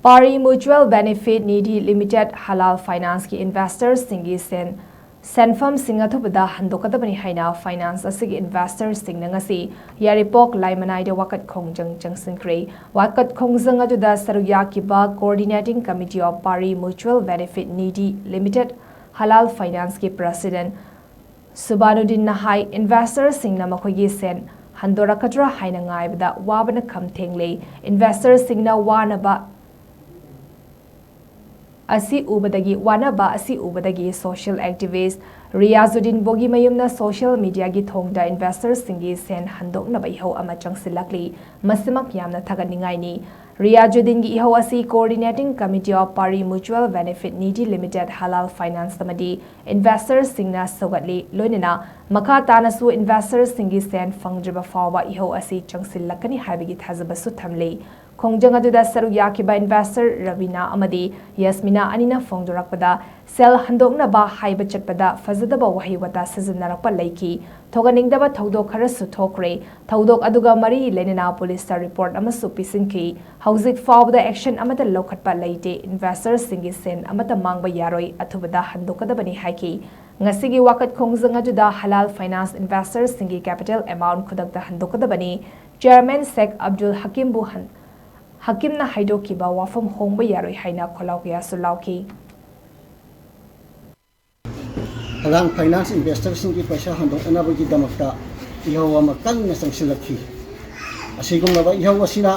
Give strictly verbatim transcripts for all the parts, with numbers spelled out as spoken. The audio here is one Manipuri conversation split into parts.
Pari Mutual Benefit Nidhi Limited Halal Finance ꯀꯤ investor ꯁꯤꯡꯒꯤ ꯁꯦꯟ ꯁꯦꯟꯐꯝꯁꯤꯡ ꯑꯊꯨꯕꯗ ꯍꯟꯗꯣꯛꯀꯗꯕꯅꯤ ꯍꯥꯏꯅ finance ꯑꯁꯤꯒꯤ investor ꯁꯤꯡꯅ ꯉꯁꯤ ꯌꯥꯏꯔꯤꯄꯣꯛ ꯂꯥꯏꯃꯅꯥꯏꯗ ꯋꯥꯀꯠ ꯈꯣꯡꯖꯪ ꯆꯪꯁꯤꯟꯈ꯭ꯔꯦ꯫ ꯋꯥꯀꯠ ꯈꯣꯡꯖꯪ ꯑꯗꯨꯗ ꯁꯔꯨꯛ ꯌꯥꯈꯤꯕ Coordinating Committee of Pari Mutual Benefit Nidhi Limited Halal Finance ꯀꯤ president ꯁꯨꯕꯥꯅꯨꯗꯤꯟꯅ ꯍꯥꯏ, investor ꯁꯤꯡꯅ ꯃꯈꯣꯏꯒꯤ ꯁꯦꯟ ꯍꯟꯗꯣꯔꯛꯀꯗ꯭ꯔꯥ ꯍꯥꯏꯅ ꯉꯥꯏꯕꯗ ꯋꯥꯕꯅ ꯈꯝ ꯊꯦꯡꯂꯦ꯫ Investor ꯁꯤꯡꯅ ꯋꯥꯅꯕ ꯑꯁꯤ ꯎꯕꯗꯒꯤ, ꯋꯥꯅꯕ ꯑꯁꯤ ꯎꯕꯗꯒꯤ social activist Riyazuddin ꯕꯣꯒꯤ ꯃꯌꯨꯝꯅ social media ꯒꯤ ꯊꯣꯡꯗ investor ꯁꯤꯡꯒꯤ ꯁꯦꯟ ꯍꯟꯗꯣꯛꯅꯕ ꯏꯍꯧ ꯑꯃ ꯆꯪꯁꯤꯜꯂꯛꯂꯤ꯫ ꯃꯁꯤꯃꯛ ꯌꯥꯝꯅ ꯊꯥꯒꯠꯅꯤꯡꯉꯥꯏꯅꯤ꯫ ꯔꯤꯌꯥꯖꯨꯗꯤꯟꯒꯤ ꯏꯍꯧ ꯑꯁꯤ Coordinating Committee of Pari Mutual Benefit Nidhi Limited Halal Finance ꯑꯃꯗꯤ investor ꯁꯤꯡꯅ ꯁꯧꯒꯠꯂꯤ꯫ ꯂꯣꯏꯅꯅ ꯃꯈꯥ ꯇꯥꯅꯁꯨ investor ꯁꯤꯡꯒꯤ ꯁꯦꯟ ꯐꯪꯗ꯭ꯔꯤꯕ ꯐꯥꯎꯕ ꯏꯍꯧ ꯑꯁꯤ ꯆꯪꯁꯤꯜꯂꯛꯀꯅꯤ ꯍꯥꯏꯕꯒꯤ ꯊꯥꯖꯕꯁꯨ ꯊꯝꯂꯤ꯫ ꯈꯣꯡꯖꯪ ꯑꯗꯨꯗ ꯁꯔꯨꯛ ꯌꯥꯈꯤꯕ investor ꯔꯕꯤꯅꯥ ꯑꯃꯗꯤ ꯌꯥꯁꯃꯤꯅꯥ ꯑꯅꯤꯅ ꯐꯣꯡꯗꯣꯔꯛꯄꯗ, ꯁꯦꯜ ꯍꯟꯗꯣꯛꯅꯕ ꯍꯥꯏꯕ ꯆꯠꯄꯗ ꯐꯖꯗꯕ ꯋꯥꯍꯩ ꯋꯥꯇꯥ ꯁꯤꯖꯤꯟꯅꯔꯛꯄ ꯂꯩꯈꯤ꯫ ꯊꯣꯛꯍꯟꯅꯤꯡꯗꯕ ꯊꯧꯗꯣꯛ ꯈꯔꯁꯨ ꯊꯣꯛꯈ꯭ꯔꯦ꯫ ꯊꯧꯗꯣꯛ ꯑꯗꯨꯒ ꯃꯔꯤ ꯂꯩꯅꯅ ꯄꯨꯂꯤꯁꯇ report ꯑꯃꯁꯨ ꯄꯤꯁꯤꯟꯈꯤ꯫ ꯍꯧꯖꯤꯛ ꯐꯥꯎꯕꯗ action ꯑꯃꯠꯇ ꯂꯧꯈꯠꯄ ꯂꯩꯇꯦ꯫ Investor ꯁꯤꯡꯒꯤ ꯁꯦꯟ ꯑꯃꯠꯇ ꯃꯥꯡꯕ ꯌꯥꯔꯣꯏ, ꯑꯊꯨꯕꯗ ꯍꯟꯗꯣꯛꯀꯗꯕꯅꯤ ꯍꯥꯏꯈꯤ꯫ ꯉꯁꯤꯒꯤ ꯋꯥꯀꯠ ꯈꯣꯡꯖꯪ ꯑꯗꯨꯗ Halal Finance investor ꯁꯤꯡꯒꯤ capital amount ꯈꯨꯗꯛꯇ ꯍꯟꯗꯣꯛꯀꯗꯕꯅꯤ꯫ Chairman ꯁꯦꯈ ꯑꯕꯗꯨꯜ ꯍꯀꯤꯝꯕꯨ ꯍꯟ-, ꯍꯀꯤꯝꯅ ꯍꯥꯏꯗꯣꯛꯈꯤꯕ ꯋꯥꯐꯝ ꯍꯣꯡꯕ ꯌꯥꯔꯣꯏ ꯍꯥꯏꯅ ꯈꯣꯜꯂꯥꯎ ꯀꯌꯥꯁꯨ ꯂꯥꯎꯈꯤ꯫ ꯍꯂꯥꯜ ꯐꯥꯏꯅꯥꯟꯁ ꯏꯟꯚꯦꯁꯇꯔꯁꯤꯡꯒꯤ ꯄꯩꯁꯥ ꯍꯟꯗꯣꯛꯅꯅꯕꯒꯤꯗꯃꯛꯇ ꯏꯍꯧ ꯑꯃ ꯀꯟꯅ ꯆꯪꯁꯤꯜꯂꯛꯈꯤ꯫ ꯑꯁꯤꯒꯨꯝꯂꯕ ꯏꯍꯧ ꯑꯁꯤꯅ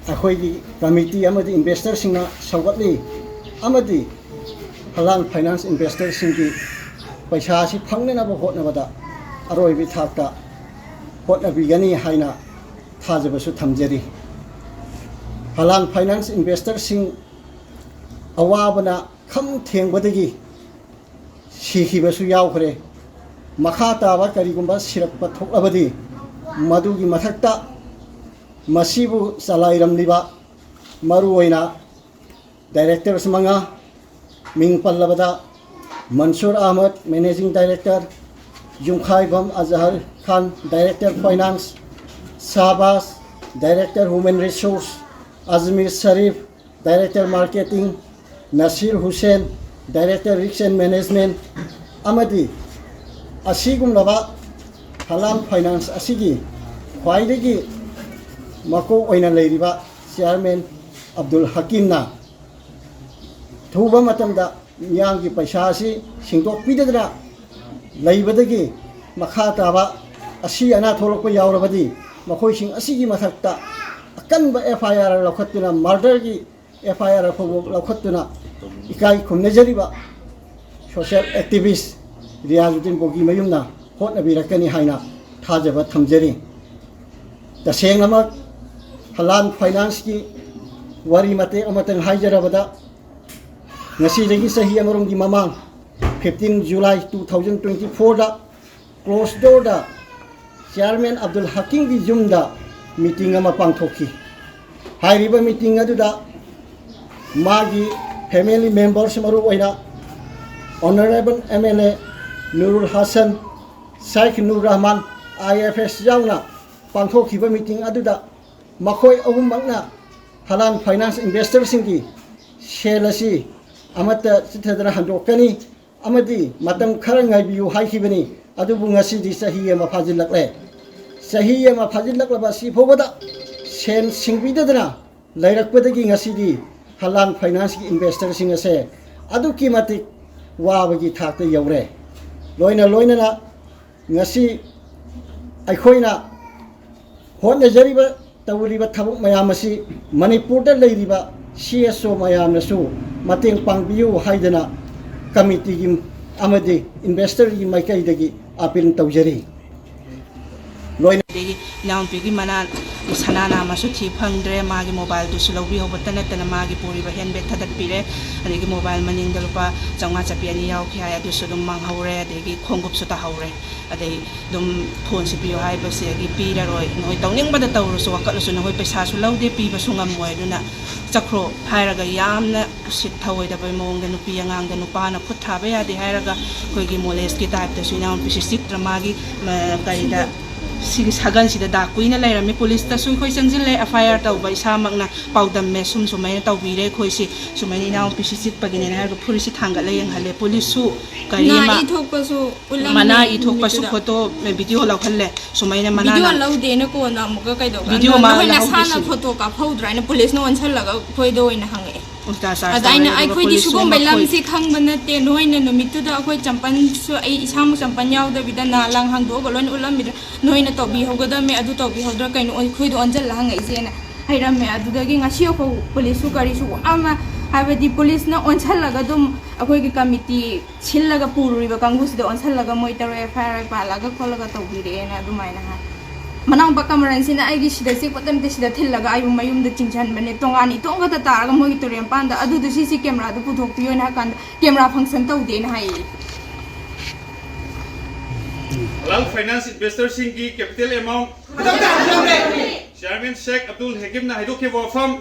ꯑꯩꯈꯣꯏꯒꯤ ꯀꯃꯤꯇꯤ ꯑꯃꯗꯤ ꯏꯟꯚꯦꯁꯇꯔꯁꯤꯡꯅ ꯁꯧꯒꯠꯂꯤ ꯑꯃꯗꯤ ꯍꯂꯥꯜ ꯐꯥꯏꯅꯥꯟꯁ ꯏꯟꯚꯦꯁꯇꯔꯁꯤꯡꯒꯤ ꯄꯩꯁꯥ ꯑꯁꯤ ꯐꯪꯅꯅꯕ ꯍꯣꯠꯅꯕꯗ ꯑꯔꯣꯏꯕ ꯊꯥꯛꯇ ꯍꯣꯠꯅꯕꯤꯒꯅꯤ ꯍꯥꯏꯅ ꯊꯥꯖꯕꯁꯨ ꯊꯝꯖꯔꯤ꯫ ꯍꯂꯥꯜ ꯐꯥꯏꯅꯥꯟꯁ ꯏꯟꯚꯦꯁꯇꯔꯁꯤꯡ ꯑꯋꯥꯕꯅ ꯈꯝ ꯊꯦꯡꯕꯗꯒꯤ ꯁꯤꯈꯤꯕꯁꯨ ꯌꯥꯎꯈ꯭ꯔꯦ꯫ ꯃꯈꯥ ꯇꯥꯕ ꯀꯔꯤꯒꯨꯝꯕ ꯁꯤꯔꯛꯄ ꯊꯣꯛꯂꯕꯗꯤ ꯃꯗꯨꯒꯤ ꯃꯊꯛꯇ ꯃꯁꯤꯕꯨ ꯆꯂꯥꯏꯔꯝꯂꯤꯕ ꯃꯔꯨꯑꯣꯏꯅ directors ꯃꯉꯥ ꯃꯤꯡ ꯄꯜꯂꯕꯗ ꯃꯟꯁꯨꯔ Ahmad, managing director, Yumkhaibam ꯑꯖꯍꯔ Khan, director finance, ꯁꯥꯕꯥꯁ, director human resource, Ajmer Sharif, Director Marketing, Nasir Hussain, Director Risk and Management, ꯑꯃꯗꯤ ꯑꯁꯤꯒꯨꯝꯂꯕ ꯍꯂꯥꯟ ꯐꯥꯏꯅꯥꯟꯁ ꯑꯁꯤꯒꯤ ꯈ꯭ꯋꯥꯏꯗꯒꯤ ꯃꯀꯣꯛ ꯑꯣꯏꯅ ꯂꯩꯔꯤꯕ ꯆꯤꯌꯥꯔꯃꯦꯟ ꯑꯕꯗꯨꯜ ꯍꯀꯤꯝꯅ ꯊꯨꯕ ꯃꯇꯝꯗ ꯃꯤꯌꯥꯝꯒꯤ ꯄꯩꯁꯥ ꯑꯁꯤ ꯁꯤꯡꯗꯣꯛꯄꯤꯗꯗꯅ ꯂꯩꯕꯗꯒꯤ ꯃꯈꯥ ꯇꯥꯕ ꯑꯁꯤ ꯑꯅꯥ ꯊꯣꯛꯂꯛꯄ ꯌꯥꯎꯔꯕꯗꯤ ꯃꯈꯣꯏꯁꯤꯡ ꯑꯁꯤꯒꯤ ꯃꯊꯛꯇ ꯑꯀꯟꯕ ꯑꯦꯐ ꯑꯥꯏ ꯑꯥꯔ ꯂꯧꯈꯠꯇꯨꯅ, ꯃꯔꯗꯔꯒꯤ ꯑꯦꯐ ꯑꯥꯏ ꯑꯥꯔ ꯐꯥꯎꯕ ꯂꯧꯈꯠꯇꯨꯅ ꯏꯀꯥꯏ ꯈꯨꯝꯅꯖꯔꯤꯕ ꯁꯣꯁꯤꯌꯦꯜ ꯑꯦꯛꯇꯤꯚꯤꯁ ꯔꯤꯌꯥꯖꯨꯗꯤꯟ ꯕꯣꯒꯤꯃꯌꯨꯝꯅ ꯍꯣꯠꯅꯕꯤꯔꯛꯀꯅꯤ ꯍꯥꯏꯅ ꯊꯥꯖꯕ ꯊꯝꯖꯔꯤ꯫ ꯇꯁꯦꯡꯅꯃꯛ ꯍꯂꯥꯟ ꯐꯥꯏꯅꯥꯟꯁꯀꯤ ꯋꯥꯔꯤ ꯃꯇꯦꯛ ꯑꯃꯇꯪ ꯍꯥꯏꯖꯔꯕꯗ, ꯉꯁꯤꯗꯒꯤ ꯆꯍꯤ ꯑꯃꯔꯣꯝꯒꯤ ꯃꯃꯥꯡ, fifteen July two thousand twenty fourꯗ, closed doorꯗ ꯆꯤꯌꯥꯔꯃꯦꯟ ꯑꯕꯗꯨꯜ ꯍꯀꯤꯝꯒꯤ ꯌꯨꯝꯗ ꯃꯤꯇꯤꯡ ꯑꯃ ꯄꯥꯡꯊꯣꯛꯈꯤ꯫ ꯍꯥꯏꯔꯤꯕ ꯃꯤꯇꯤꯡ ꯑꯗꯨꯗ ꯃꯥꯒꯤ ꯐꯦꯃꯤꯂꯤ ꯃꯦꯝꯕꯔꯁ, ꯃꯔꯨꯑꯣꯏꯅ honourable M L A Nurul Hasan, Shaikh Nur Rahman, I F S ꯌꯥꯎꯅ ꯄꯥꯡꯊꯣꯛꯈꯤꯕ ꯃꯤꯇꯤꯡ ꯑꯗꯨꯗ ꯃꯈꯣꯏ ꯑꯍꯨꯝꯃꯛꯅ ꯍꯂꯥꯟ ꯐꯥꯏꯅꯥꯟꯁ ꯏꯟꯚꯦꯁꯇꯔꯁꯤꯡꯒꯤ ꯁꯦꯜ ꯑꯁꯤ ꯑꯃꯠꯇ ꯆꯤꯠꯊꯗꯅ ꯍꯟꯗꯣꯛꯀꯅꯤ ꯑꯃꯗꯤ ꯃꯇꯝ ꯈꯔ ꯉꯥꯏꯕꯤꯌꯨ ꯍꯥꯏꯈꯤꯕꯅꯤ꯫ ꯑꯗꯨꯕꯨ ꯉꯁꯤꯗꯤ ꯆꯍꯤ ꯑꯃ ꯐꯥꯖꯤꯜꯂꯛꯂꯦ꯫ ꯆꯍꯤ ꯑꯃ ꯐꯥꯖꯤꯜꯂꯛꯂꯕ ꯑꯁꯤ ꯐꯥꯎꯕꯗ ꯁꯦꯜ ꯁꯤꯡꯕꯤꯗꯗꯅ ꯂꯩꯔꯛꯄꯗꯒꯤ ꯉꯁꯤꯗꯤ ꯍꯂꯥꯟ ꯐꯥꯏꯅꯥꯟꯁꯀꯤ ꯏꯟꯚꯦꯁꯇꯔꯁꯤꯡ ꯑꯁꯦ ꯑꯗꯨꯛꯀꯤ ꯃꯇꯤꯛ ꯋꯥꯕꯒꯤ ꯊꯥꯛꯇ ꯌꯧꯔꯦ꯫ ꯂꯣꯏꯅ ꯂꯣꯏꯅꯅ ꯉꯁꯤ ꯑꯩꯈꯣꯏꯅ ꯍꯣꯠꯅꯖꯔꯤꯕ, ꯇꯧꯔꯤꯕ ꯊꯕꯛ ꯃꯌꯥꯝ ꯑꯁꯤ ꯃꯅꯤꯄꯨꯔꯗ ꯂꯩꯔꯤꯕ ꯁꯤ ꯑꯦꯁ ꯑꯣ ꯃꯌꯥꯝꯅꯁꯨ ꯃꯇꯦꯡ ꯄꯥꯡꯕꯤꯌꯨ ꯍꯥꯏꯗꯅ ꯀꯃꯤꯇꯤꯒꯤ ꯑꯃꯗꯤ ꯏꯟꯚꯦꯁꯇꯔꯒꯤ ꯃꯥꯏꯀꯩꯗꯒꯤ ꯑꯥꯄꯤꯜ ꯇꯧꯖꯔꯤ꯫ ꯂꯣꯏꯅ ꯑꯗꯒꯤ ꯏꯅꯥꯎꯅꯨꯄꯤꯒꯤ ꯃꯅꯥ ꯁꯅꯥ ꯅꯥꯝꯃꯁꯨ ꯊꯤ ꯐꯪꯗ꯭ꯔꯦ, ꯃꯥꯒꯤ ꯃꯣꯕꯥꯏꯜꯗꯨꯁꯨ ꯂꯧꯕꯤꯍꯧꯕꯇ ꯅꯠꯇꯅ ꯃꯥꯒꯤ ꯄꯨꯔꯤꯕ ꯍꯦꯟ ꯕꯦꯒ ꯊꯥꯗꯠꯄꯤꯔꯦ꯫ ꯑꯗꯒꯤ ꯃꯣꯕꯥꯏꯜ ꯃꯅꯤꯡꯗ ꯂꯨꯄꯥ ꯆꯥꯝꯃꯉꯥ ꯆꯥꯄꯤ ꯑꯅꯤ ꯌꯥꯎꯈꯤ ꯍꯥꯏ, ꯑꯗꯨꯁꯨ ꯑꯗꯨꯝ ꯃꯥꯡꯍꯧꯔꯦ꯫ ꯑꯗꯒꯤ ꯈꯣꯡꯎꯞꯁꯨ ꯇꯥꯍꯧꯔꯦ꯫ ꯑꯗꯩ ꯑꯗꯨꯝ ꯐꯣꯟꯁꯦ ꯄꯤꯌꯨ ꯍꯥꯏꯕꯁꯤꯗꯒꯤ ꯄꯤꯔꯔꯣꯏ, ꯅꯈꯣꯏ ꯇꯧꯅꯤꯡꯕꯗ ꯇꯧꯔꯨꯁꯨ, ꯋꯥꯀꯠꯂꯁꯨ, ꯅꯈꯣꯏ ꯄꯩꯁꯥꯁꯨ ꯂꯧꯗꯦ, ꯄꯤꯕꯁꯨ ꯉꯝꯃꯣꯏ, ꯑꯗꯨꯅ ꯆꯠꯈ꯭ꯔꯣ ꯍꯥꯏꯔꯒ ꯌꯥꯝꯅ ꯎꯁꯤꯠ ꯊꯑꯣꯏꯗꯕ ꯃꯑꯣꯡꯗ ꯅꯨꯄꯤ ꯑꯉꯥꯡꯗ ꯅꯨꯄꯥꯅ ꯈꯨꯠ ꯊꯥꯕ ꯌꯥꯗꯦ ꯍꯥꯏꯔꯒ ꯑꯩꯈꯣꯏꯒꯤ ꯃꯣꯂꯦꯁꯀꯤ ꯇꯥꯏꯞꯇꯁꯨ ꯏꯅꯥꯎꯅꯨꯄꯤꯁꯤ ꯆꯤꯛꯇ꯭ꯔ ꯃꯥꯒꯤ, ꯃ, ꯀꯔꯤꯗ ꯁꯤꯒꯤ ꯁꯒꯟꯁꯤꯗ ꯗꯥꯛ ꯀꯨꯏꯅ ꯂꯩꯔꯝꯃꯤ꯫ ꯄꯨꯂꯤꯁꯇꯁꯨ ꯑꯩꯈꯣꯏ ꯆꯪꯁꯤꯜꯂꯦ, ꯑꯦꯐ ꯑꯥꯏ ꯑꯥꯔ ꯇꯧꯕ ꯏꯁꯥꯃꯛꯅ ꯄꯥꯎꯗꯝꯃꯦ꯫ ꯁꯨꯝ ꯁꯨꯃꯥꯏꯅ ꯇꯧꯕꯤꯔꯦ ꯑꯩꯈꯣꯏꯁꯤ, ꯁꯨꯃꯥꯏꯅ ꯏꯅꯥꯎꯅꯨꯄꯤꯁꯤ ꯆꯤꯛꯄꯒꯤꯅꯦꯅ ꯍꯥꯏꯔꯒ ꯐꯨꯔꯤꯠꯁꯤ ꯊꯥꯡꯒꯠꯂ ꯌꯦꯡꯍꯜꯂꯦ꯫ ꯄꯨꯂꯤꯁꯁꯨ ꯀꯔꯤ ꯅꯥ ꯑꯃ ꯏ ꯊꯣꯛꯄꯁꯨ ꯎꯠꯂꯝꯃꯦ ꯃꯅꯥ ꯏ ꯊꯣꯛꯄꯁꯨ ꯅꯨꯃꯤꯠꯇꯨꯗ꯫ ꯐꯣꯇꯣ ꯚꯤꯗꯤꯑꯣ ꯂꯧꯍꯜꯂꯦ꯫ ꯁꯨꯃꯥꯏꯅ ꯃꯅꯥ ꯚꯤꯗꯤꯑꯣ ꯂꯧꯗꯦꯅ ꯀꯣꯟꯅ ꯑꯃꯨꯛꯀ ꯀꯩꯗꯧꯕ? ꯚꯤꯗꯤꯑꯣ ꯃꯥ ꯅꯈꯣꯏ ꯅꯁꯥꯅ ꯂꯧꯍꯧꯗ꯭ꯔꯤꯁꯤꯗꯤ꯫ ꯐꯣꯇꯣ ꯀꯥꯞꯍꯧꯗ꯭ꯔꯥ ꯍꯥꯏꯅ ꯄꯨꯂꯤꯁꯅ ꯑꯣꯟꯁꯜꯂꯒ ꯑꯩꯈꯣꯏꯗ ꯑꯣꯏꯅ ꯍꯪꯉꯛꯑꯦ꯫ ꯎꯜꯇꯥ ꯆꯥꯔꯖ ꯑꯗ ꯑꯩꯅ ꯇꯧꯔꯦ, ꯑꯗꯨꯒ ꯑꯩꯈꯣꯏꯗꯤ ꯄꯨꯂꯤꯁꯁꯤꯅ ꯁꯤꯒꯨꯝꯕ ꯃꯈꯣꯏ ꯂꯝꯁꯤ ꯈꯪꯕ ꯅꯠꯇꯦ, ꯅꯣꯏꯅ ꯅꯨꯃꯤꯠꯇꯨꯗ ꯑꯩꯈꯣꯏ ꯆꯝꯄꯜꯁꯨ, ꯑꯩ ꯏꯁꯥꯃꯛ ꯆꯝꯄꯜ ꯌꯥꯎꯗꯕꯤꯗ ꯅꯥ ꯂꯪ ꯍꯥꯡꯗꯣꯛꯑꯒ ꯂꯣꯏꯅ ꯎꯠꯂꯝꯃꯤꯗ ꯅꯣꯏꯅ ꯇꯧꯕꯤꯍꯧꯒꯗꯕꯅꯦ, ꯑꯗꯨ ꯇꯧꯕꯤꯍꯧꯗ꯭ꯔꯥ ꯀꯩꯅꯣ ꯑꯩꯈꯣꯏꯗ ꯑꯣꯟꯁꯤꯜꯂ ꯍꯪꯉꯛꯏꯁꯦꯅ ꯍꯥꯏꯔꯝꯃꯦ꯫ ꯑꯗꯨꯗꯒꯤ ꯉꯁꯤ ꯐꯥꯎ ꯄꯨꯂꯤꯁꯁꯨ ꯀꯔꯤꯁꯨ ꯑꯃ, ꯍꯥꯏꯕꯗꯤ ꯄꯨꯂꯤꯁꯅ ꯑꯣꯟꯁꯜꯂꯒ ꯑꯗꯨꯝ ꯑꯩꯈꯣꯏꯒꯤ ꯀꯃꯤꯇꯤ ꯁꯤꯜꯂꯒ ꯄꯨꯔꯨꯔꯤꯕ ꯀꯥꯡꯕꯨꯁꯤꯗ ꯑꯣꯟꯁꯜꯂꯒ ꯃꯣꯏ ꯇꯔꯨꯛ ꯑꯦꯐ ꯑꯥꯏ ꯑꯥꯔ ꯄꯥꯜꯂꯒ ꯈꯣꯠꯂꯒ ꯇꯧꯕꯤꯔꯛꯑꯦꯅ ꯑꯗꯨꯃꯥꯏꯅ ꯍꯥꯏ꯫ ꯃꯅꯥꯎꯄꯥ ꯀꯃꯔꯟꯁꯤꯅ ꯑꯩꯒꯤ ꯁꯤꯗ ꯆꯤꯛꯄ ꯇꯝꯇ ꯁꯤꯗ ꯊꯤꯜꯂꯒ ꯑꯩꯕꯨ ꯃꯌꯨꯝꯗ ꯆꯤꯡꯁꯤꯟꯕꯅꯦ, ꯇꯣꯉꯥꯟ ꯏꯇꯣꯡ ꯈꯛꯇ ꯇꯥꯔꯒ ꯃꯣꯏꯒꯤ ꯇꯨꯔꯦꯟ ꯃꯄꯥꯟꯗ꯫ ꯑꯗꯨꯗꯨ ꯁꯤꯁꯤ ꯀꯦꯃꯦꯔꯥꯗ ꯄꯨꯊꯣꯛꯄꯤꯌꯣꯅ ꯍꯥꯏ ꯀꯥꯟꯗ ꯀꯦꯃꯦꯔꯥ ꯐꯪꯁꯟ ꯇꯧꯗꯦꯅ ꯍꯥꯏꯌꯦ꯫ ꯍꯂꯥꯜ ꯐꯥꯏꯅꯥꯟꯁ ꯏꯟꯚꯦꯁꯇꯔꯁꯤꯡꯒꯤ ꯀꯦꯄꯤꯇꯦꯜ ꯑꯦꯃꯥꯎꯟ꯫ ꯆꯤꯌꯥꯔꯃꯦꯟ ꯁꯦꯈ ꯑꯕꯗꯨꯜ ꯍꯦꯀꯤꯝꯅ ꯍꯥꯏꯗꯣꯛꯈꯤꯕ ꯋꯥꯐꯝ꯫